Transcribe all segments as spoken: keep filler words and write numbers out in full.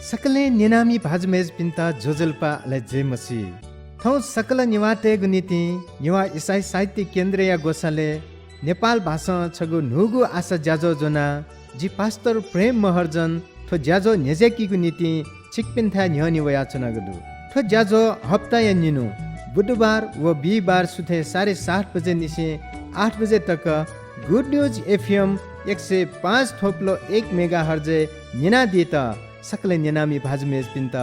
सकलें न्यनामि भाजु मय्‌जुपिन्त ज्वजलपा, अले जय मसीह। थौं सकल नेवाःतय्‌गु निंतिं नेवाः इसाई साहित्य केन्द्रया ग्वसालय् नेपाल भासं छगू न्हूगु आशा ज्याझ्वः ज्वनाः जि पास्टर प्रेम महर्जन थ्व ज्याझ्वः न्ह्यज्याकीगु निंतिं छिकपिन्थाय् न्ह्यःने वयाच्वनागु दु। थ्व ज्याझ्वः हप्ताया निन्हु बुधबार व बिहिबार सुथय् साढे सात बजे निसें आठ बजे तक Good News F M एक सय पाँच थोप्लो एक मेगाहर्जय् न्यनादीत सकलें न्यनामि भाजु मय्‌जुपिन्त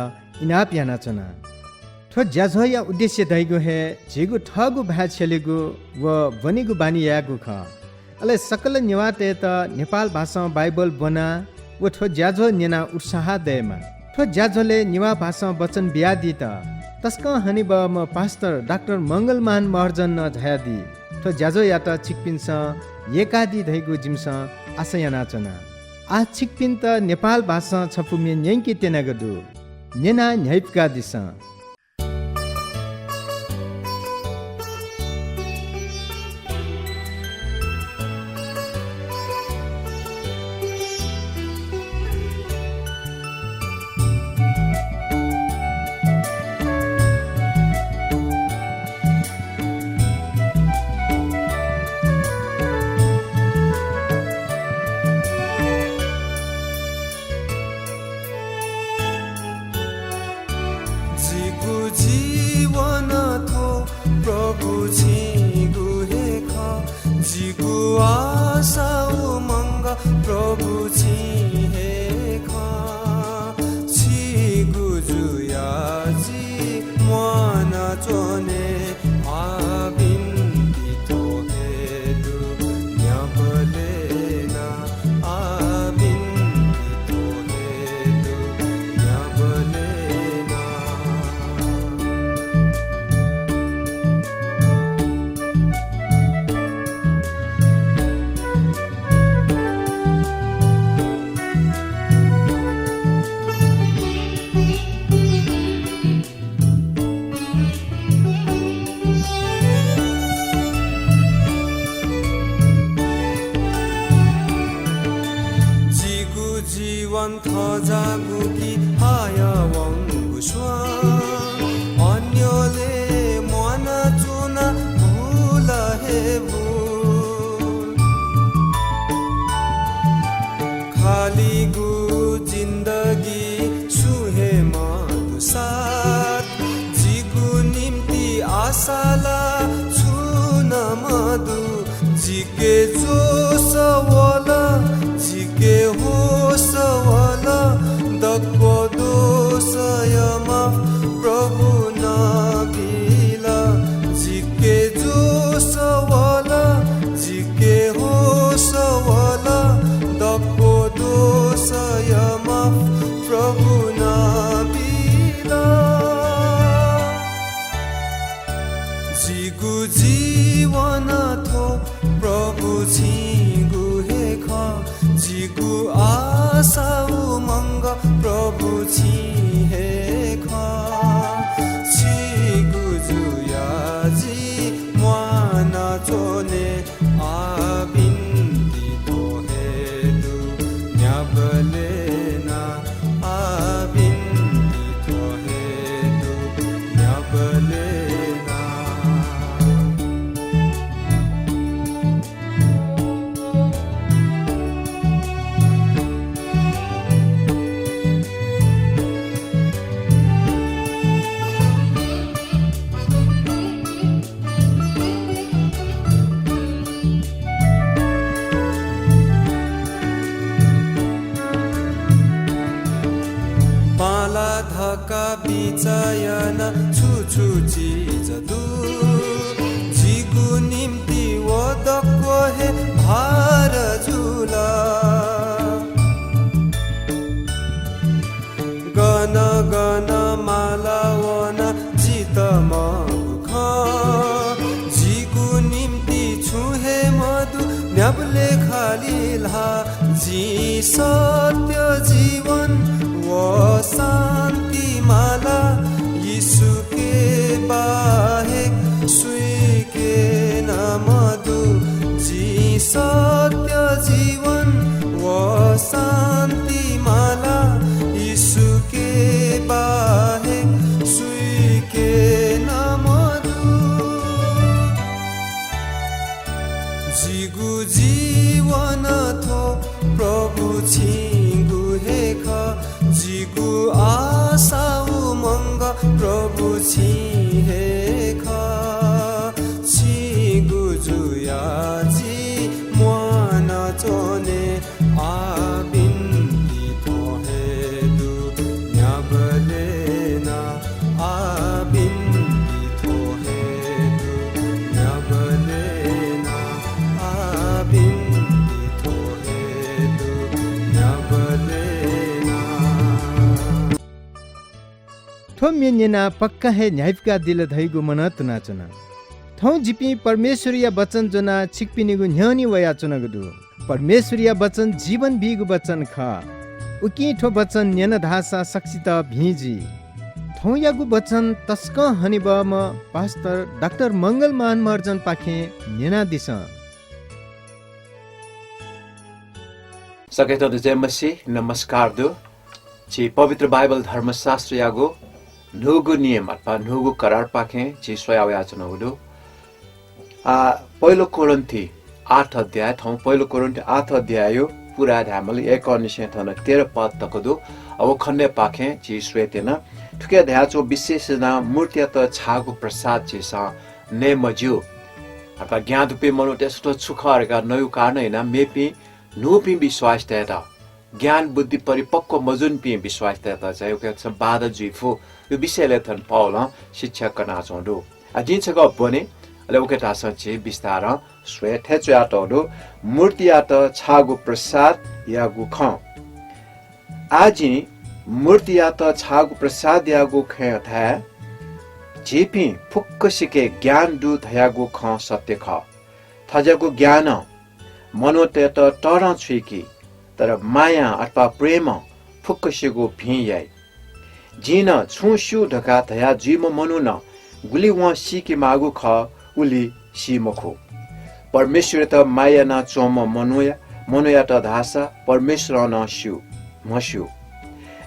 इनाप यानाच्वना। थ्व ज्याझ्वःया उद्देश्य धइगु हे झीगु थःगु भाय् छ्यलेगु व ब्वनेगु बानी यायेगु खः। अले सकल नेवाःतय्‌त नेपाल भासं बाइबल ब्वनाः व थ्व ज्याझ्वः न्यनाः उत्साह दयेमा। थ्व ज्याझ्वलय् नेवाः भासं वचन बियादीत तसकं हनेबहःम्ह पास्टर डाक्टर मंगलमान महर्जन नं झायादी। थ्व ज्याझ्वःयात छिकपिन्सं यय्‌कादी धइगु जिमिसं आशा यानाच्वना। आः छिकपिन्त नेपाल भासं छपु म्ये न्यंके त्यनागु दु। न्यनाः न्ह्याइपुकादिसँ। जिगु जीवन थ्व प्रभु छिगु हे खः। जिगु आशा उमंग प्रभु छि हे खः। छिगु जुया जि म्वाना च्वने आः बिन्ति थ्व हे दु न्ह्याबलें नं। आः बिन्ति थ्व हे दु न्ह्याबलें नं। जिगु जीवन थज्याःगु कि हायावंगु स्वां। अन्यलय् म्वानाच्वना भुल हे भुल। खालिगु जिन्दगी सुं हे मदु साथ। जिगु निम्ति आशा ला छुं नं मदु। जिके जोश वल, जिके होश वल, दक्व दोषया माफ प्रभुं नं बिल। जिके जोश वल, जिके होश वल, दक्व दोषया माफ प्रभुं नं बिल। जिगु जीवन थ्व प्रभु छिगु हे खः। जिगु आशा उमंग प्रभु छि हे खः। छिगु जुया जि म्वाना च्वने आः बिन्ति थ्व हे दु न्ह्याबलें नं। आः बिन्ति थ्व हे दु न्ह्याबलें नं। बांला धकाः बिचाः याना छु छु चिज दु, जिगु निम्ति व दक्व हे भार जुल। गन गन माला वना जित मदु खँ, जिगु निम्ति छुं हे मदु न्ह्याबलें खालि ल्हाः। जिं सत्य जीवन व शान्ति माला, येशूके बाहेक सुइके नं मदु। जिं सत्य जीवन व शान्ति माला, येशूके थ्व म्ये न्यनाः पक्का हे न्ह्याइपुकादिल धइगु मनं तुनाच्वना। थौं जिपिं परमेश्वरया वचन ज्वनाः छिकपिनिगु न्ह्यःने वयाच्वनागु दु। परमेश्वरया वचन जीवन बीगु वचन खः। उकिं थ्व वचन न्यन धाःसा सकसित भिं जुइ। थौंयागु वचन तसकं हनेबहःम्ह पास्टर डाक्टर मंगल मान महर्जनपाखें न्यनादिसँ। सकसितं जय मसीह, नमस्कार दु। झी पवित्र बाइबल धर्मशास्त्रयागु न्हूगु नियम अथवा न्हूगु करारपाखें झी स्वया वयाच्वनागु दु। आ, पहिलो कोरिन्थी आठ अध्याय, थौं पहिलो कोरिन्थी आठ अध्यायया पूरा धायेमाल, एकंनिसें थन तेह्र पद तक दु। अ, व खण्डय्‌पाखें झी स्वयेत्यना। थुके धयाच्वंगु विशेष यानाः मूर्तियात छाःगु प्रसाद झीसं नये मज्यू। अथवा ज्ञान दुपिं मनूतय्‌सं थ्व छु खः धकाः नयेगु कारणं यानाः मेपिं न्हूपिं विश्वासीतय्‌त, ज्ञान बुद्धि परिपक्व मजूनिपिं विश्वासीतय्‌त चाहिँ उकिं बाधा जुइ फु। थ्व विषयलय् थन पावलं शिक्षा कनाच्वंगु दु। आ, जिं छकः ब्वने, अले उकियात झी बिस्तारं स्वये। थथे च्वयातःगु दु, मूर्तियात छाःगु प्रसादयागु खँ। आः जिं मूर्तियात छाःगु प्रसादयागु खँय् धाये, झीपिं फुक्कसिके ज्ञान दु धयागु खँ सत्य खः। थज्याःगु ज्ञानं मनूतय्‌त तःधंछुइकी, तर मायां अथवा प्रेमं फुक्कसिगु भिं याइ। जिं नं छुं स्यू धकाः धया जुइम्ह मनुखं गुलि वं सीके माःगु खः, उलि सी मखु। परमेश्वरयात माया यानाच्वंम्ह मनूया, मनूयात धाःसा परमेश्वरं नं स्यू, म्हस्यू।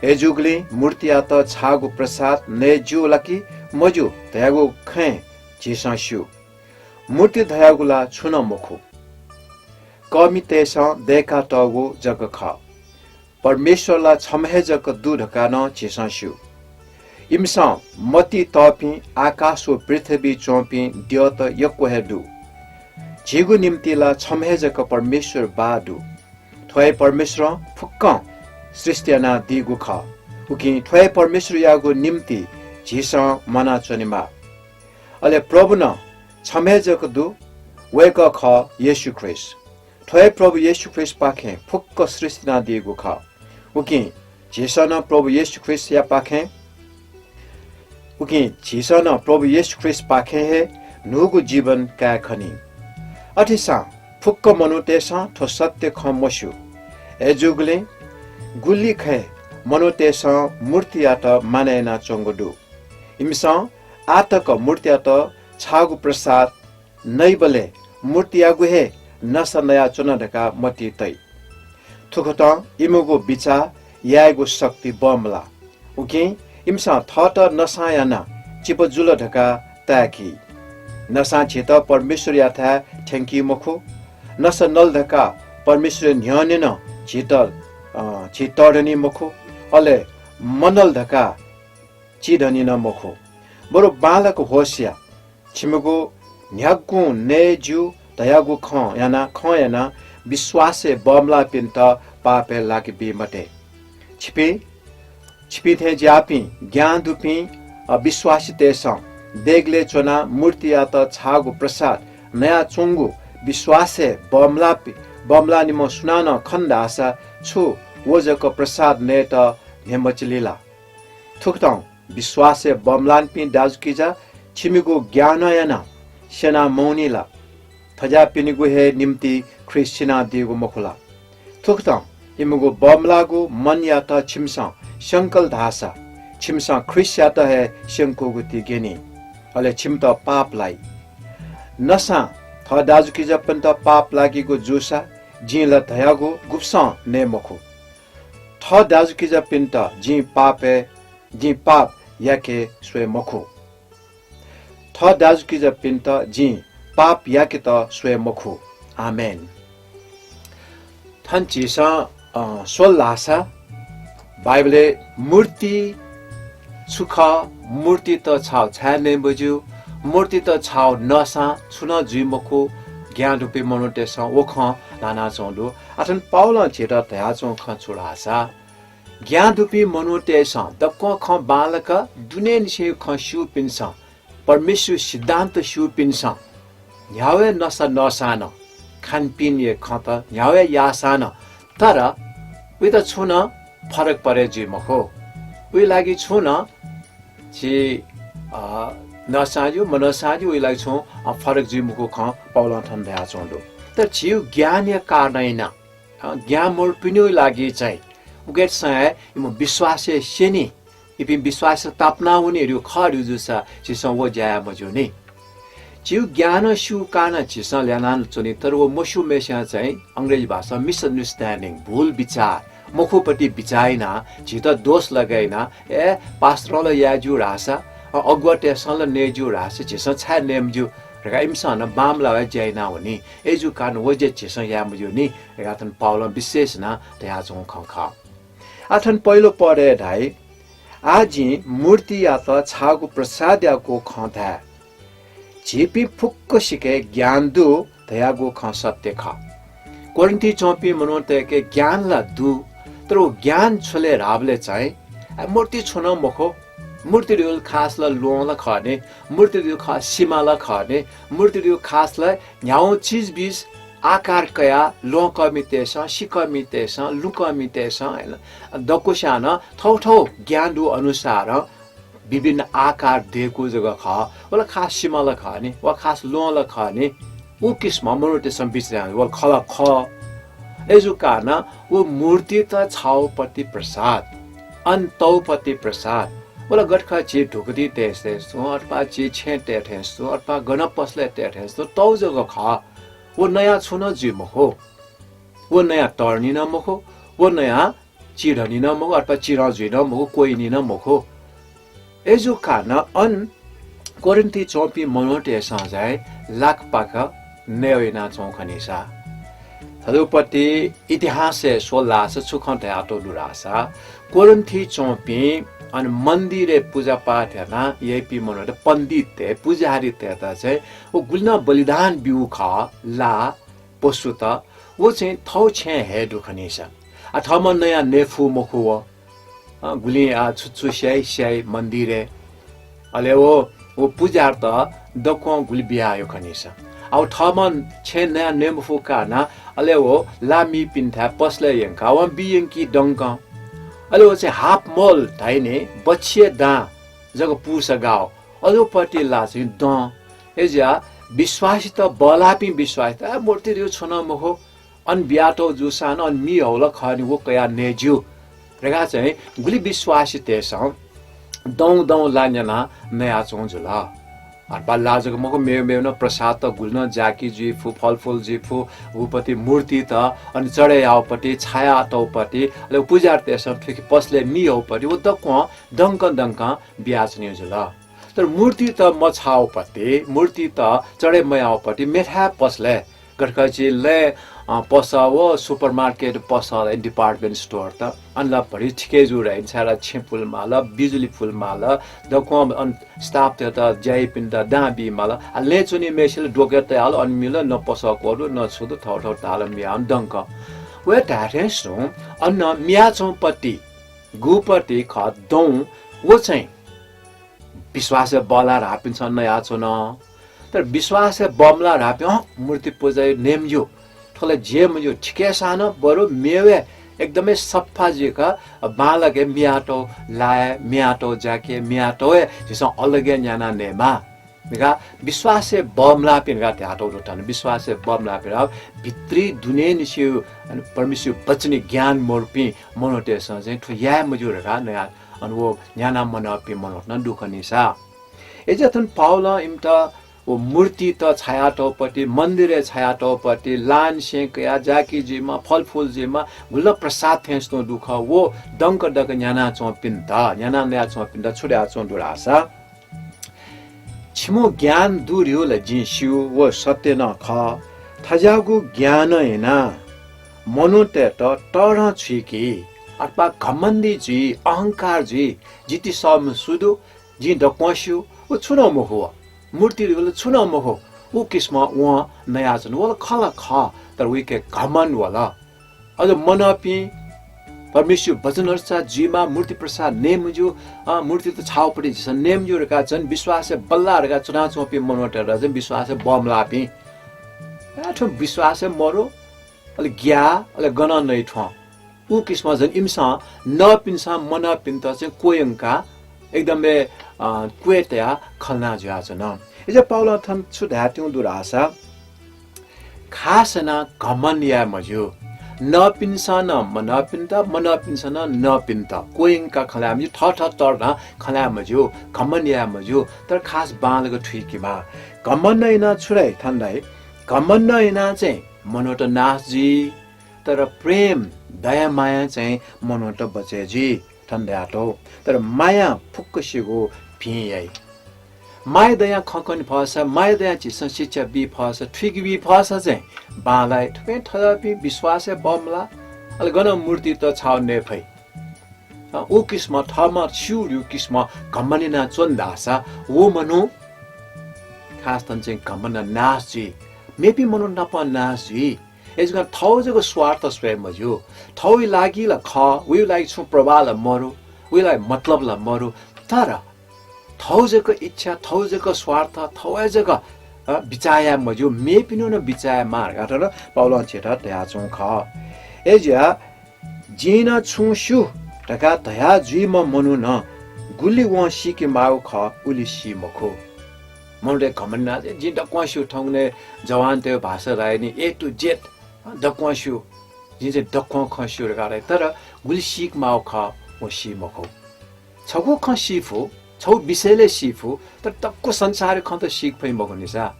अय्‌जूगुलिं मूर्तियात छाःगु प्रसाद नये ज्यू ला कि मज्यू धयागु खँय् झीसं स्यू। मूर्ति धयागु ला छुं नं मखु, कःमितय्‌सं दय्‌कातःगु जक खः। परमेश्वर ला छम्ह हे जक दु धकाः नं झीसं स्यू। इमिसं मतिइ तःपिं आकाश व पृथ्वीइ च्वंपिं द्यःत यक्व हे दु। झीगु निंतिं ला छम्ह हे जक परमेश्वर बाः दु। थ्व हे परमेश्वरं फुक्कं सृष्टि यानादीगु खः। उकिं थ्व हे परमेश्वरयागु निंतिं झीसं म्वानाच्वनेमाः। अले प्रभु नं छम्ह हे जक दु, वय्‌कः खः येशू ख्रीष्ट। थ्व हे प्रभु येशू ख्रीष्टपाखें फुक्क सृष्टि यानादीगु खः। उकिं झीसं नं प्रभु येशू ख्रीष्टयापाखें, उकिं झीसं नं प्रभु येशू ख्रीष्टपाखें हे न्हूगु जीवन काये खनी। अथेसां फुक्क मनूतय्‌सं थ्व सत्य खँ मस्यू। अय्‌जूगुलिं गुलि खँय् मनूतय्‌सं मूर्तियात मानय् यानाच्वंगु दु। इमिसं आः तक मूर्तियात छाःगु प्रसाद नइबलय् मूर्तियागु हे नसा नयाच्वन धकाः मतिइ तइ। थुकथं इमिगु बिचाः यायेगु शक्ति बमलाः। उकिं इमिसं थःत नसां यानाः चिपा जुल धकाः ताय्‌की। नसां झीत परमेश्वरयाथाय् थ्यंकी मखु। नसा नल धकाः परमेश्वरया न्ह्यःने नं झीत, अ, झी तःधनी मखु। अले मनल धकाः चिधनी नं मखु। बरु बांलाक होश या। छिमिगु न्ह्यागुं नये ज्यू धयागु खँ यानाः, खँ यानाः विश्वासय् बमलाःपिन्त पापय् लाके बी मते। छिपिं, छिपिं थें ज्याःपिं ज्ञान दुपिं, अ, विश्वासीतय्‌सं देगलय् च्वनाः मूर्तियात छाःगु प्रसाद नयाच्वंगु विश्वासय् बमलाःपि-, बमलाःनिम्ह सुनानं खन धाःसा छु व जक प्रसाद नयेत न्ह्यमचिली ला? थुकथं विश्वासय् बमलाःनिपिं दाजुकिजा, छिमिगु ज्ञानं यानाः स्यना मवनी ला? थज्याःपिनिगु हे निंतिं ख्रीष्ट सिनादीगु मखु ला? थुकथं इमिगु बमलाःगु मनयात छिमिसं स्यंकल धाःसा, छिमिसं ख्रीष्टयात हे स्यंकूगु ति ग्यनी, अले छिमित पाप लाइ। नसां थः दाजुकिजापिन्त पाप लाकीगु जूसा, जिं ला धयागु गुब्सं नये मखु। थः दाजुकिजापिन्त जिं पापय्, जिं पाप याके स्वये मखु। थः दाजुकिजापिन्त जिं पाप याकेत स्वये मखु। आमेन। थन झीसं, अ, स्वल धाःसा बाइबलय् मूर्ति छु खः, मूर्तित छाव छाय् नये मज्यू, मूर्तित छाव नःसां छुं नं जुइ मखु, ज्ञान दुपिं मनूतय्‌सं व खँ ल्हानाच्वंगु दु। आः थन पावलं झीत धयाच्वंगु खँ छु धाःसा, ज्ञान दुपिं मनूतय्‌सं, दक्वं खँ बांलाक दुनेंनिसें खँ स्यूपिन्सं, परमेश्वर सिद्धान्त स्यूपिन्सं, न्ह्यावय् नसा नःसां नं, खानपिनया खँत न्ह्यावय् याःसां नं, तर उइत छुं नं फरक परे जुइ मखु। उइ लागि छुं नं झी, अ, नःसां ज्यू, मनःसां ज्यू, उइ लागि छुं, अ, फरक जुइ मखु खँ पावलं थन धयाच्वं दु। तर झीगु ज्ञानया कारणं यानाः, अ, ज्ञान मरुपिनिगु लागि चाहिँ उकेतसं हे इमिगु विश्वासय् स्यनी, इपिं विश्वासय् तापाना वनी धइगु खः धइगु जूसा झीसं व ज्या याये मज्यू नि। झीगु ज्ञानं स्यू कारणं झीसं ल्यानाच्वनी, तर व मस्यूम्हय्‌सिनं चाहिँ अंग्रेजी भाषां misunderstanding, भूल बिचाः, मखुपट्टि बिचाः यानाः झीत दोष लगाय् यानाः, ए, पास्टरं ला याये ज्यू धाःसा, अ, अगुवातय्‌सं ला नये ज्यू धाःसा झीसं छाय् नये मज्यू धकाः इमिसं नं बांमलाः हे ज्या यानावनी। अय्‌जूगु कारणं व ज्या झीसं याये मज्यू नि धकाः थन पावलं विशेष यानाः धयाच्वंगु खँ खः। आः थन पहिलो पदय् धाइ, आः जिं मूर्तियात छाःगु प्रसादयागु खँ धाये। झीपिं फुक्कसिके ज्ञान दु धयागु खँ सत्य खः। कोरिन्थय् च्वंपिं मनूतय्‌के ज्ञान ला दु, तर व ज्ञान छु लय् धाःबलय् चाहिँ, आ, मूर्ति छुं नं मखु, मूर्ति धइगु खास ला ल्वहं ला खः नि, मूर्ति धइगु खास सिमा ला खः नि, मूर्ति धइगु खास ला न्ह्यागु चिजबिज आकार कयाः ल्वहंकःमितय्‌सं, सिकःमितय्‌सं, लुँकःमितय्‌सं, दक्वस्यां नं थःथः ज्ञान दु अनुसारं विभिन्न आकार दय्‌कूगु जक खः। व ला खास सिमा ला खः नि, व खास ल्वहं ला खः नि, उ किसिमं मनूतय्‌सं बिचाः यानाः व ला खः ला खः। अय्‌जूगु कारणं व मूर्तित छाःगुपट्टि प्रसाद, अन तःगुपट्टि प्रसाद, व ला गथे खः झी धुकुतिइ तये थें तुं, अथवा झी छेँय् तये थें तुं, अथवा गन पसलय् तये थें तुं, तःगु जक खः। व नयाः छुं नं जुइ मखु। व नयाः तःधनी नं मखु, व नयाः चिधनी नं मखु, अथवा चिधं जुइ नं मखु, क्वय्‌नी नं मखु। अय्‌जूगु कारणं अन कोरिन्थय् च्वंपिं मनूतय्‌सं चाहिँ लाकपाक नये यानाच्वंगु खनीसा। थज्याःगुपट्टि इतिहासय् स्वल धाःसा छु खँ धयातःगु दु धाःसा, कोरिन्थय् च्वंपिं अन मन्दिरय् पुजापाठ याना याइपिं मनूत, पण्डिततय्, पुजाहारीतय्‌त चाहिँ व गुलि नं बलिदान ब्यूगु खः, ला, पशुत, व चाहिँ थःगु छेँय् हये दु खनीसा। आ, थःम्हं नयाः नये फु मखु व। अ, गुलिं, आ, छु छु स्याइ, स्याइ मन्दिरय्। अले व, व पुजाहारीत दक्वं गुलि बियाहःगु खनीसा। आ, व थःम्हं छेँय् नयाः नये मफुगु कारणं, अले व ला मीपिन्थाय् पसलय् यंकाः वं बी यंकी दंकं। अले व चाहिँ half mole धाइ नि, बच्छिया दां जक पूसा गाः। अज्याःगुपट्टि ला चाहिँ दं। अय्‌जुयाः विश्वासीत, बल्लाःपिं विश्वासीत, आ, मूर्ति धइगु छुं नं मखु, अन बियातःगु जूसां नं अन मि हःगु ला खः नि, व कयाः नये ज्यू धकाः चाहिँ गुलि विश्वासीतय्‌सं दं दं ला न्यानाः नयाच्वंगु जुल। अथवा ला जक मखु, मेव मेव नं प्रसादत गुलि नं ज्याकी जुइ फु, फलफुल जुइ फु, उगुपट्टि मूर्तित, अन चढे याःगुपट्टि, छायातःगुपट्टि, अले पुजाहारीतय्‌सं थुकी पसलय् मि हःगुपट्टि, व दक्वं दंकं दंकं बियाच्वनीगु जुल। तर मूर्तित मछाःगुपट्टि, मूर्तित चढे मयाःगुपट्टि मेथाय् पसलय्, गथे खः झी लँय्, अ, पसः व supermarket पसः, department store त, अन ला भरि ठिकै जू धाइ नि, छाय्‌धाःसा छेँ पुले माल, बिजुली पुले माल, दक्वं अन staff-तय्‌त, ज्या याइपिन्त दां बी माल। आ, लँय् च्वनीम्हय्‌सित ला द्वके तयाः ला अन मि ला न पसः क्वदु, न छु दु, थःथः तालं मियाः अन दंकं। व धाये थें तुं अन मियाच्वंगुपट्टि, गुपट्टि खः दं, व चाहिँ विश्वासय् बल्लाः धाःपिन्सं नयाच्वन। तर विश्वासय् बमलाः धाःपिं, अँ, मूर्ति पुजा नये मज्यू, थ्व ला ज्यू मज्यू, थिकय्‌सां नं बरु मेवय् एकदमै सफा जुइक बांलाक मियातःगु लाय्, मियातःगु ज्याकय्, मियातःगु हे झीसं अलग हे न्यानाः नयेमाः धकाः विश्वासय् बमलाःपिं धकाः धयातःगु दु थन। विश्वासय् बमलाःपिं धकाः भित्री दुनेंनिसें परमेश्वरया वचनय् ज्ञान मरुपिं मनूतय्‌सं चाहिँ थ्व याये मज्यू धकाः नया अन व न्यानाः मनःपिं मनूत नं दु खनीसा। अय्‌जुयाः थन पावलं इमित व मूर्तित छायातःगुपट्टि, मन्दिरय् छायातःगुपट्टि, लानसें कयाः ज्याकी जुइमा, फलफुल जुइमा, गुलि नं प्रसाद थें तुं दु खः, व दंकं दंकं न्यानाच्वंपिन्त, न्यानाः नयाच्वंपिन्त छु धयाच्वंगु दु धाःसा, छिमिगु ज्ञान दु धइगु ला जिं स्यू, व सत्य नं खः। थज्याःगु ज्ञानं यानाः मनूतय्‌त तःधं छुइकी, अथवा घमण्डी जुइ, अहंकार जुइ, जि ति सःम्ह सु दु, जिं दक्वं स्यू, व छुं नं मखु व। मूर्ति धइगु ला छुं नं मखु, उ किसिमं वं नयाच्वन। व ला खः ला खः, तर वयाके घमण्ड वल। अझ मनःपिं, परमेश्वरया वचननुसार जुइमा, मूर्ति प्रसाद नये मज्यू, अँ, मूर्तित छाःगुपट्टि झीसं नये मज्यू धकाः झन विश्वासय् बल्लाः धकाः च्वनाच्वंपिं मनूतय्‌त झन विश्वासय् बमलाःपिं। अँ, थ्व विश्वासय् मरु, अले ग्याः, अले गनं नइ थ्वँ। उ किसिमं झन इमिसं नःपिन्सं मनःपिन्त चाहिँ क्वयंकाः एकदम हे, अ, क्वय् तयाः खँ ल्हाना जुयाच्वन। अय्‌जुयाः पावलं थन छु धायेत्यंगु दु धाःसा, खास यानाः घमण्ड याये मज्यू। नःपिन्सं नं मनःपिन्त, मनःपिन्सं नं नःपिन्त क्वय् यंकाः खँ ल्हाये मज्यू, थःथः तःधं खँ ल्हाये मज्यू, घमण्ड याये मज्यू, तर खास बांलाक थुइकेमाः। घमण्ड यानाः छु धाइ थन धाइ, घमण्ड यानाः चाहिँ मनूत नाश जुइ, तर प्रेम, दया मायां चाहिँ मनूत बचय् जुइ। थन धयातःगु, तर मायां फुक्कसिगु भिं याइ। माया दयां खँ कने फःसा, माया दयां झीसं शिक्षा बी फःसा, थुइके बी फःसा चाहिँ बांलाइ। थुकिं थज्याःपिं विश्वासय् बमलाः, अले गनं मूर्तित छाव नये फइ। अ, उ किसिमं थःम्हं स्यूगु किसिमं घमण्ड यानाच्वन धाःसा व मनू खास थन चाहिँ घमण्ड नाश जुइ, मेपिं मनू नाप नाश जुइ। अय्‌जुयाः थःगु जक स्वार्थ स्वये मज्यू। थःगु लागि ला खः, उगु लागि छुं प्रवाह ला मरु, उगु लागि मतलब ला मरु, तर थःगु जक इच्छा, थःगु जक स्वार्थ, थःगु जक, अ, बिचाः याये मज्यू, मेपिनिगु नं बिचाः यायेमाः धकाः थन पावलं झीत धयाच्वंगु खः। अय्‌जुयाः जिं नं छुं स्यू धकाः धया जुइम्ह मनुखं गुलि वं सीके माःगु खः, उलि सी मखु। मनूतय् घमण्ड यानाः चाहिँ जिं दक्वं स्यू, थौंकन्हय् जवानतय् भाषाय् धाइ नि, A to Z दक्वं स्यू, जिं चाहिँ दक्वं खँ स्यू धकाः धाइ, तर गुलि सीके माःगु खः, वं सी मखु। छगू खँ सी फु, छगू विषयलय् सी फु, तर दक्व संसारया खँ त सीके फइ मखु नि सा।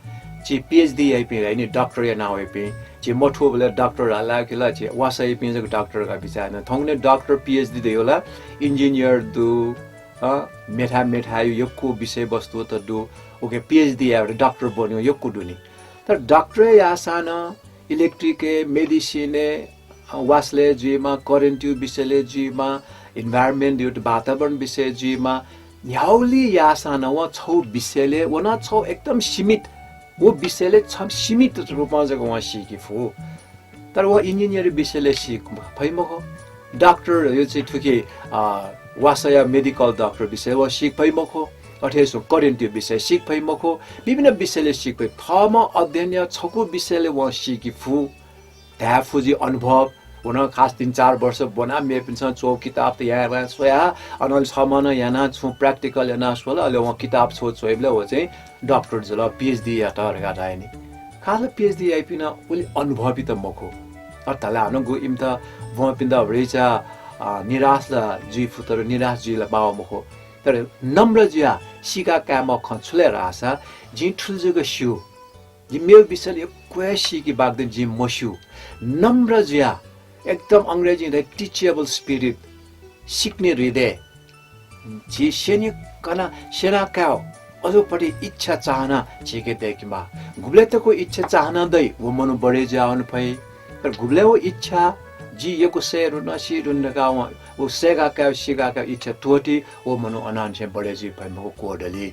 झी PhD याइपिं धाइ नि, डाक्टर याना वइपिं, झी मथूबलय् डाक्टर धाल कि ला, झी वासः याइपिं जक डाक्टर धकाः बिचाः याना। थौंकन्हय् डाक्टर PhD धयागु ला engineer दु, अ, मेथाय् मेथाय् यक्व विषयवस्तुत दु, उके PhD यायेबलय् डाक्टर बनेगु यक्व दु नि। तर डाक्टर याःसां नं electric-य्, medicine-य्, अ, वासलय् जुइमा, current-या विषयलय् जुइमा, environment-या वातावरण विषय जुइमा, न्ह्यागुलि याःसां नं वं छगू विषयलय्, व नं छगू एकदम सीमित, व विषयलय् छगू सीमित रूपं जक वं सीके फु। तर व engineer विषयलय् सीके फइ मखु। डाक्टर यो चाहिँ थुकी, अ, वासःया medical डाक्टर विषय व सीके फइ मखु। अथे हे current-या विषय सीके फइ मखु। विभिन्न विषयलय् सीके फइ। थःम्हं अध्ययन याः छगू विषयलय् वं सीके फु। धाये फु जि अनुभव, व नं खास तीन चार वर्ष ब्वनाः मेपिन्सं च्वःगु किताबत यानाः स्वयाः, अनंलि छम्हं नं यानाः छुं practical यानाः स्वल, अले वं किताब छगू च्वइबलय् व चाहिँ डाक्टर जुल, PhD यात धकाः धाइ नि। खास PhD याइपिं नं उलि अनुभवी त मखु। अथे धाःसा हानं गु इमित ब्वंपिन्त भचा, अ, निराश ला जुइ फु, तर निराश जुइ ला माःगु मखु। तर नम्र जुयाः सीका कायेमाःगु खँ छु ले धाःसा, जिं थुलि जक स्यू, जिं मेगु विषयलय् यक्व हे सीके बाकि दनि, जिं मस्यू। नम्र जुयाः, एकदम अंग्रेजीं धाइ teachable spirit, सिक्ने हृदय। झी स्यने कनाः स्यना कायेगु अझपट्टि इच्छा चाहना झीके दय्केमाः। गुबलय् तक इच्छा चाहना दइ, व मनू बढे जुयावने फइ। तर गुबलय् व इच्छा, जि यक्व सये धुन, सी धुन धकाः वं व सय्का कायेगु, सीका कायेगु इच्छा त्वःती, व मनू अनंनिसें बढे जुइ फइ मखु, क्वदली।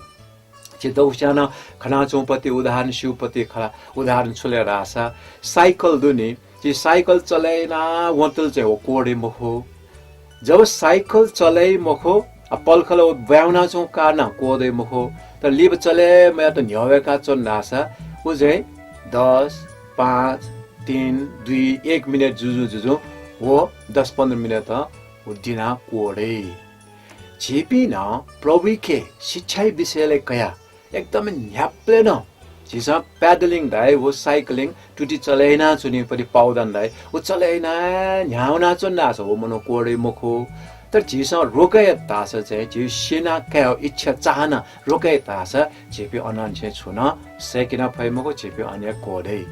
झी दक्वस्यां नं खनाच्वंपति उदाहरण, स्यूपति खला उदाहरण छु ले धाःसा, साइकल दु नि, झी साइकल चले याना वंतल चाहिँ व क्वदइ मखु। जब साइकल चले मखु, अ, पलखल व ब्वाँय् वनाच्वंगु कारणं क्वदइ मखु। तर लिपा चले मयात न्ह्यः वय्काच्वन धाःसा, व चाहिँ दस, पाँच, तीन, दुई, एक मिनेट जुजुं जुजुं व दस पन्ध्र मिनेट व दिनाः क्वदइ। झीपिं नं प्रभुइके शिक्षाया विषयलय् कयाः एकदमै न्ह्याबलें नं झीसं paddling धाइ, व cycling, तुति चले यानाच्वनीपति पावधन धाइ, व चले यानाः न्ह्याः वनाच्वन धाःसा व मनू क्वदइ मखु। तर झीसं रोके यात धाःसा चाहिँ झी स्यना कायेगु इच्छा चाहना रोके यात धाःसा झीपिं अनंनिसें छुं नं सय्के नं फइ मखु, झीपिं अन हे क्वदइ।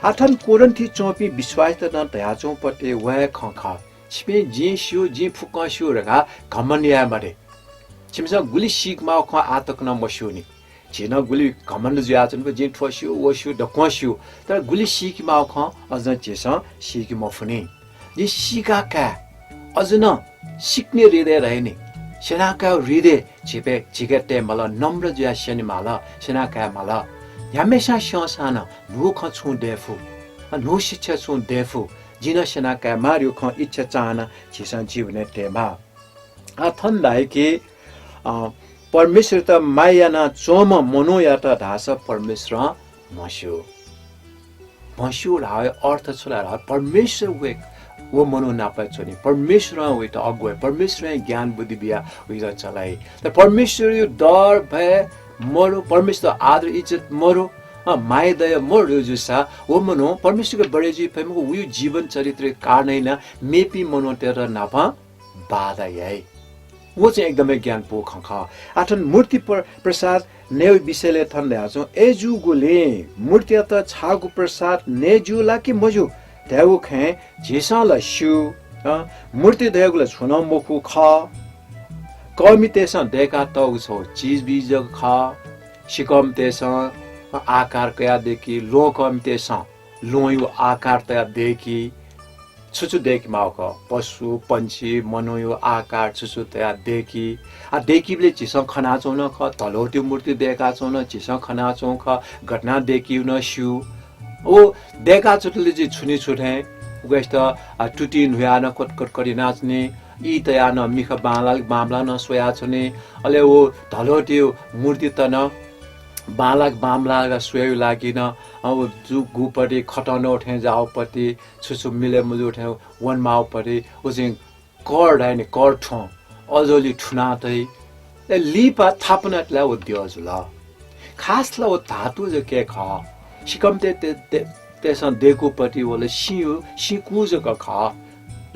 आः थन कोरिन्थय् च्वंपिं विश्वासीत नं धयाच्वंपति व हे खँ खः। छिपिं जिं स्यू, जिं फुक्कं स्यू धकाः घमण्ड याये मते। छिमिसं गुलि सीके माःगु खँ आः तक नं मस्यूनि। झी नं गुलि घमण्ड जुयाच्वंगु, जिं थ्व स्यू, व स्यू, दक्वं स्यू। तर गुलि सीके माःगु खँ अझ नं झीसं सीके मफुनि। जिं सीका काये, अझ नं सिक्ने हृदय धाइ नि, स्यना कायेगु हृदय झीपे, झीके तये माल, नम्र जुयाः स्यने माल, स्यना काये माल। न्ह्याम्हस्यां स्यंसां नं न्हू खँ छुं दये फु, न्हू शिक्षा छुं दये फु। जिं नं स्यना काये माःगु खँ इच्छा चाहना झीसं जीवनय् तये माः। आः थन धाइ कि, अ, परमेश्वरयात माया यानाच्वंम्ह मनूयात धाःसा परमेश्वरं म्हस्यू। म्हस्यू धाःगु अर्थ छु धाःसा परमेश्वर व एक व मनू नाप च्वनी। परमेश्वरं वइत अगुवाइ, परमेश्वरं ज्ञान बुद्धि बियाः वइत चलाइ। तर परमेश्वरया डर भय मरु, परमेश्वरयात आदर इज्जत मरु, अँ, माया दया मरु जूसा व मनू परमेश्वरके बढे जुइ फइ मखु, वया जीवन चरित्रया कारणं यानाः मेपिं मनूतय्त नाप बाधा याइ। व चाहिँ एकदमै ग्यानापु खँ खः। आः थन मूर्ति प्र-, प्रसाद नयेगु विषयलय् थन धयाच्वं, अय्जूगुलिं मूर्तियात छाःगु प्रसाद नये ज्यू ला कि मज्यू धयागु खँय् झीसं ला स्यू, अँ, मूर्ति धयागु ला छुं नं मखु खः। कःमितय्सं दय्कातःगु छगू चिजबिज जक खः। सिकःमितय्सं आकार कयाः दय्की, ल्वहंकःमितय्सं ल्वहंया आकार तयाः दय्की। छु छु दय्केमाःगु खः? पशु, पंक्षी, मनूया आकार छु छु तयाः दय्की। आ, दय्कीबलय् झीसं खनाच्वंगु नं खः, धलौतिया मूर्ति दय्काच्वंगु नं झीसं खनाच्वंगु खः, गथे यानाः दय्कीगु नं स्यू। व दय्काच्वंतले जि छुनि छु थें, उकियात, आ, तुतिइ न्हुयाः नं कटकट करिनाच्वनी, ई तयाः नं मिखा बांलाक बांमलाक नं स्वयाच्वनी। अले व धलौतिया मूर्तित नं बांलाक बांमलाक स्वयेगु लागिं नं, अ, व जु-, गुपति खतं नौ थें जाःगुपति, छु छु मिले मजू थें वनेमाःगुपति, व चाहिँ कर धाइ नि, कर थ्वँ, अजोलि थुना तइ। ए, लिपा थापना तयाः व द्यः जुल। खास ला व धातु जक हे खः। सिकःमितय्, ते, ते, तय्सं दय्कूपति व ला सिंया, सिंकू जक खः।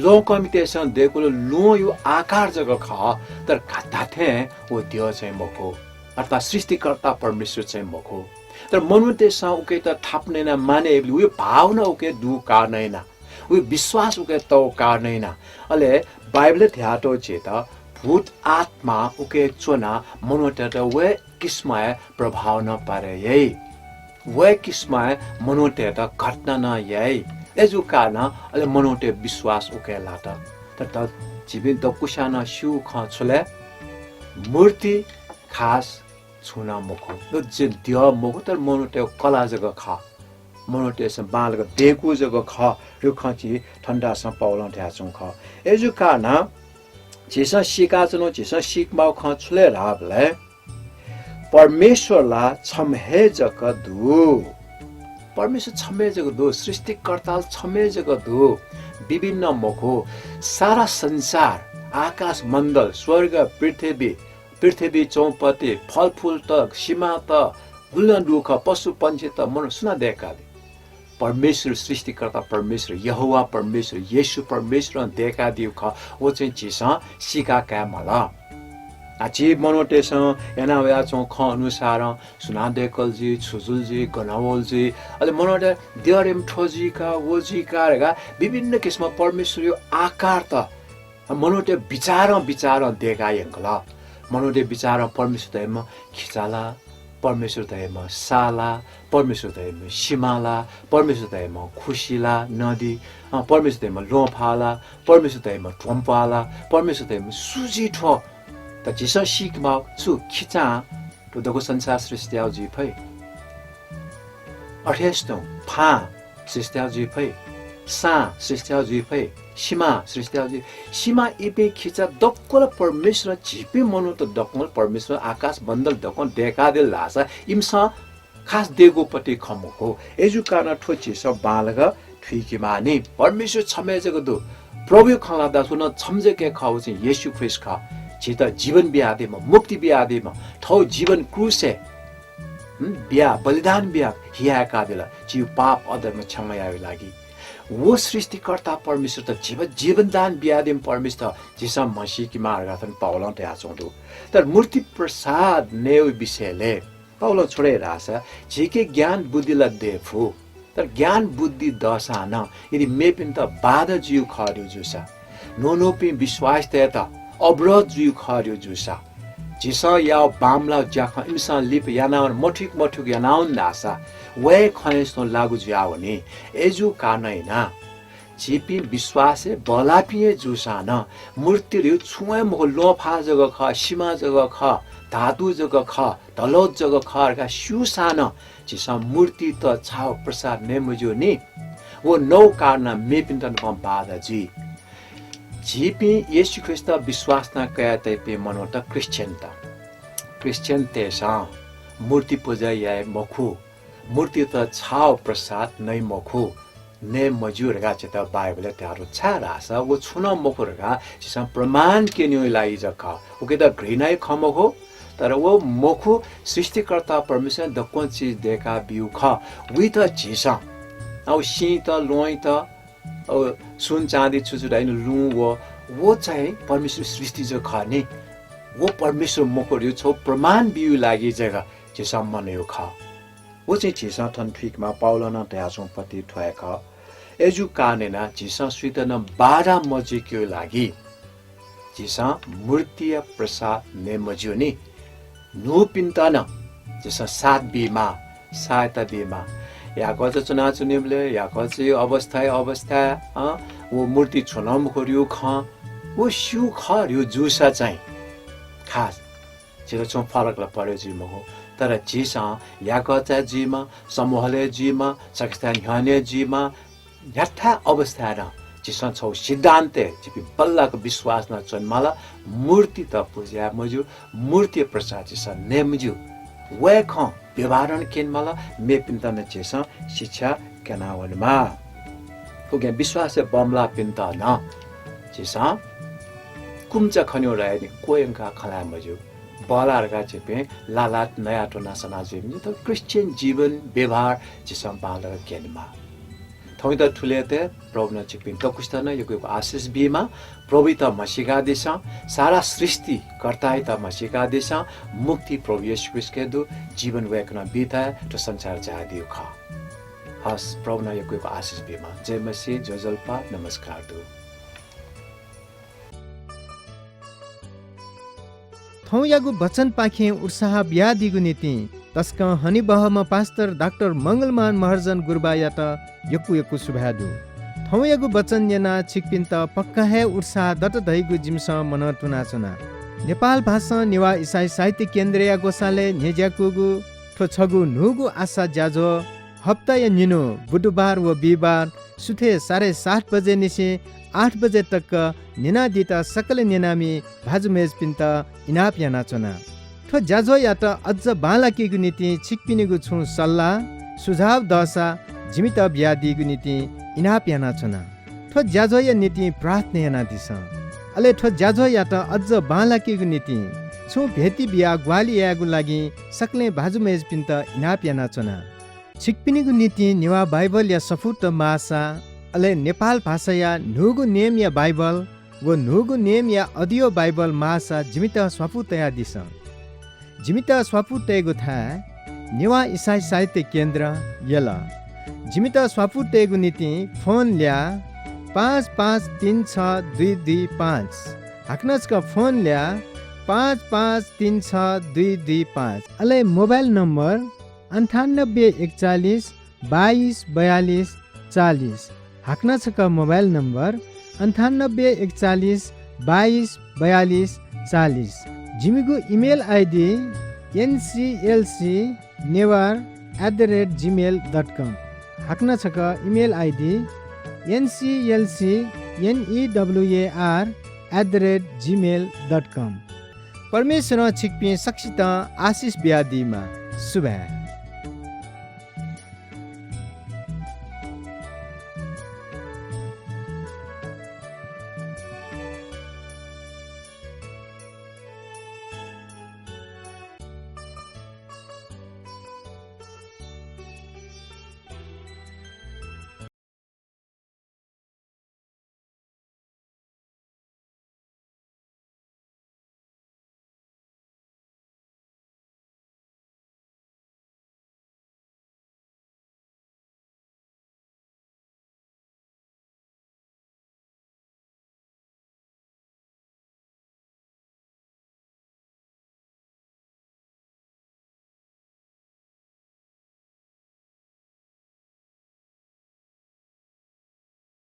ल्वहंकःमितय्सं दय्कूगु ला ल्वहंया आकार जक खः, तर धा-, धात्थें व द्यः चाहिँ मखु, अर्थात् सृष्टिकर्ता परमेश्वर चाहिँ मखु। तर मनूतय्सं उकियात थापना यानाः मानय् याइबलय् वया भावना उकी दुगु कारणं यानाः, वया विश्वास उकी तःगु कारणं यानाः, अले बाइबलय् धयातःगु झीत भूत आत्मा उकी च्वनाः मनूतय्त व हे किसिमं हे प्रभाव नं पारे याइ। व हे किसिमं हे मनूतय्त घटना नं याइ। अय्जूगु कारणं अले मनूतय् विश्वास उकी लात। तर झीपिं दक्वस्यां नं स्यू खँ छु ले? मूर्ति खास छुं नं मखु। व चाहिँ द्यः मखु, तर मनूतय् कला जक खः। मनूतय्सं बांलाक दय्कूगु जक खः। व खँ झी थन धाःसां पावलं धयाच्वंगु खः। अय्जूगु कारणं झीसं सीकाच्वनागु, झीसं सीकेमाःगु खँ छु ले धाःबलय् परमेश्वर ला छम्ह हे जक दु। परमेश्वर छम्ह हे जक दु, सृष्टिकर्ता ला छम्ह हे जक दु। विभिन्न मखु। सारा संसार, आकाश मण्डल, स्वर्ग, पृथ्वी, पृथ्वी चौपति, फलफूलत, सिमात, गुलि नं दुगु खः, पशुपंक्षीत, मनू सुनां दय्कादी? परमेश्वर, सृष्टिकर्ता परमेश्वर, यहोवा परमेश्वर, येशू परमेश्वरं दय्कादीगु खः, व चाहिँ झीसं सीका काये माल। आ, झी मनूतय्सं याना वयाच्वंगु खँ अनुसारं सुनां दय्कल जुइ, छु जुल जुइ, गन वल जुइ, अले मनूतय् द्यःरेम थ्व जुइ का, व जुइ का धकाः विभिन्न किसिमं परमेश्वरया आकारत मनूतय् बिचारं, बिचारं दय्काः यंकल। मनूतय् बिचारं परमेश्वर धइम्ह खिचा ला, परमेश्वर धइम्ह सा ला, परमेश्वर धइम्ह सिमा ला, परमेश्वर धइम्ह खुसि ला, नदी, अँ, परमेश्वर धइम्ह ल्वहंफाः ला, परमेश्वर धइम्ह ध्वंप्वाः ला, परमेश्वर धइम्ह सु जुइ थ्व? त झीसं सीकेमाःगु छु खिचां थ्व दक्व संसार सृष्टि याःगु जुइ फइ? अथे हे तुं फां सृष्टि याःगु जुइ फइ, सां सृष्टि याःगु जुइ फइ, सिमां सृष्टि याःगु जुइ। सिमां इपिं खिचा दक्व ला परमेश्वरं, झीपिं मनूत दक्वं ला परमेश्वरं आकाश मण्डल दक्वं दय्कादिल धाःसा इमिसं खास दय्कूपति खँ मखु। अय्जूगु कारणं थ्व झीसं बांलाक थुइके माःनि। परमेश्वर छम्ह हे जक दु। प्रभुया खँ ल्हात धाःसा व नं छम्ह जक हे खः, व चाहिँ येशू ख्रीष्ट खः। झीत जीवन बियादीम्ह, मुक्ति बियादीम्ह, थःगु जीवन क्रूसय्, हँ, बियाः, बलिदान बियाः हियाकादिल, झीगु पाप अधर्म क्षमा यायेगु लागि। व सृष्टिकर्ता परमेश्वरत झीत जीवनदान बियादीम्ह परमेश्वरत झीसं म्हसीके माः धकाः थन पावलं धयाच्वंगु दु। तर मूर्ति प्रसाद नयेगु विषयलय् पावलं छु धयादी धाःसा, झीके ज्ञान बुद्धि ला दये फु, तर ज्ञान बुद्धि दःसां नं यदि मेपिन्त बाधा जुइगु खः धइगु जूसा, न्हून्हूपिं विश्वासीतय्त अवरोध जुइगु खः धइगु जूसा, झीसं याःगु बांमलाःगु ज्याखँ इमिसं लिपा यानावन, मथुइक मथुइक यानावन धाःसा, व हे खँ हे तुं लागू जुयावनी। अय्जूगु कारणं यानाः झीपिं विश्वासय् बल्लाःपिं हे जूसां नं, मूर्ति धइगु छुं हे मखु, ल्वहंफाः जक खः, सिमा जक खः, धातु जक खः, धलौत जक खः धकाः स्यूसां नं झीसं मूर्तित छाःगु प्रसाद नये मज्यू नि। व नःगु कारणं मेपिन्त नं बाधा जुइ। झीपिं येशू ख्रीष्टत विश्वास याना कयातःपिं मनूत, क्रिश्चियनत, क्रिश्चियनतय्सं मूर्ति पुजा याये मखु, मूर्तित छाःगु प्रसाद नये मखु। नये मज्यू धकाः झीत बाइबलय् धयातःगु, छाय्धाःसा व छुं नं मखु धकाः झीसं प्रमाण क्यनेगु लागि जक खः। उकियात घृणा याइगु खँ मखु, तर व मखु, सृष्टिकर्ता परमेश्वरं दक्वं चिज दय्काब्यूगु खः। वइत झीसं, अ, व सिंत, ल्वहंत, अ, सुन चाँदी छु छु धाइ नि, लुँ व, व चाहिँ परमेश्वर सृष्टि जक खः नि। व परमेश्वर मखु धइगु छगू प्रमाण बीगु लागि जक झीसं मनयागु खः। व चाहिँ झीसं थन थुइकेमाः। पावलं नं धयाच्वंगु पति थ्व हे खः। अय्जूगु कारणं यानाः झीसं सुइत नं बाधा मजुइकेगु लागि झीसं मूर्तिया प्रसाद नये मज्यू नि। न्हूपिन्त नं झीसं साथ बीमाः, सहायता बीमाः। याकःचा च्वनाच्वनीबलय् याकःचाया अवस्थाय्, अवस्थाय्, अँ, व मूर्ति छुं नं मखु धइगु खँ, व स्यू खः धइगु जूसा चाहिँ खास झीत छुं फरक ला परे जुइ मखु। तर झीसं याकःचाय् जुइमा, समूहलय् जुइमा, सकसितं न्ह्यःने जुइमा, न्ह्याथाय् अवस्थाय् नं झीसं छगू सिद्धान्तय् झीपिं बल्लाक विश्वास यानाः च्वनेमाल, मूर्तित पुजा याये मज्यू, मूर्तिया प्रसाद झीसं नये मज्यू। व हे खँ व्यवहारं नं क्यनेमाल, मेपिन्त नं झीसं शिक्षा कना वनेमाः। उकिं विश्वासय् बमलाःपिन्त नं झीसं कुम्चा खनेगु धयागु नि क्वह्यंकाः खँ ल्हाये मज्यू। बल्लाः धकाः झीपिं लालात नयाः त्वनाः सना जुइ मज्यू, तर क्रिश्चियन जीवन व्यवहार झीसं बांलाक क्यनेमाः। थौंयात थुलि हे तये, प्रभुं नं छिकपिं दक्वसित नं यक्व यक्व आशिष बीमा। प्रभुयात म्हसीकादिसँ, सारा सृष्टिकर्तायात म्हसीकादिसँ। मुक्ति प्रभु येशू ख्रीष्टके दु, जीवन वय्कलं बीथाय् थ्व संसार झायादीगु खः। हस्, प्रभुं नं यक्व यक्व आशिष बीमा। जय मसीह, ज्वजलपा, नमस्कार दु। थौंयागु वचनपाखें उत्साह बियादीगु निंतिं तसकं हनेबहःम्ह पास्टर डाक्टर मंगलमान महर्जन गुरुबायात यक्व यक्व सुभाय् दु। थौंयागु वचन न्यनाः छिकपिन्त पक्का हे उत्साह दत धइगु जिमिसं मनं तुनाच्वना। नेपाल भासं नेवाः इसाई साहित्य केन्द्रया ग्वसालय् न्ह्यज्याकूगु थ्व छगू न्हूगु आशा ज्याझ्वः हप्ताया निन्हु बुधबार व बिहिबार सुथय् साढे सात बजे निसें आठ बजे तक न्यनादीत सकल न्यनामि भाजु मय्जुपिन्त इनाप यानाच्वना। थ्व ज्याझ्वःयात अझ बांलाकेगु निंतिं छिकपिनिगु छुं सल्लाह, सुझाव दःसा जिमित बियादीगु निंतिं इनाप यानाच्वना। थ्व ज्याझ्वःया निंतिं प्रार्थना यानादिसँ। अले थ्व ज्याझ्वःयात अझ बांलाकेगु निंतिं छुं भेटी बियाः ग्वाहालि यायेगु लागि सकलें भाजु मय्जुपिन्त इनाप यानाच्वना। छिकपिनिगु निंतिं नेवाः बाइबलया सफूत माःसा, अले नेपाल भाषाया न्हूगु नेमया बाइबल व न्हूगु नेमया अडियो बाइबल माःसा जिमित स्वापू तयादिसँ। जिमित स्वापू तयेगु थाय् नेवाः इसाई साहित्य केन्द्र, यल। जिमित स्वापू तयेगु निंतिं फोन ल्याः पाँच पाँच तीन छ दुई दुई पाँच। हाकनं छकः फोन ल्याः पाँच पाँच तीन छ दुई दुई पाँच। अले मोबाइल नम्बर अन्ठानब्बे एकचालिस बाइस बयालिस चालिस। हाकनं छकः मोबाइल नम्बर अन्ठानब्बे एकचालिस बाइस बयालिस चालिस। जिमिगु email ID NCLC Newar at the rate gmail dot com। हाकनं छकः email ID NCLC Newar at the rate gmail dot com। परमेश्वरं छिकपिं सकसितं आशिष बियादीमा। सुभाय्।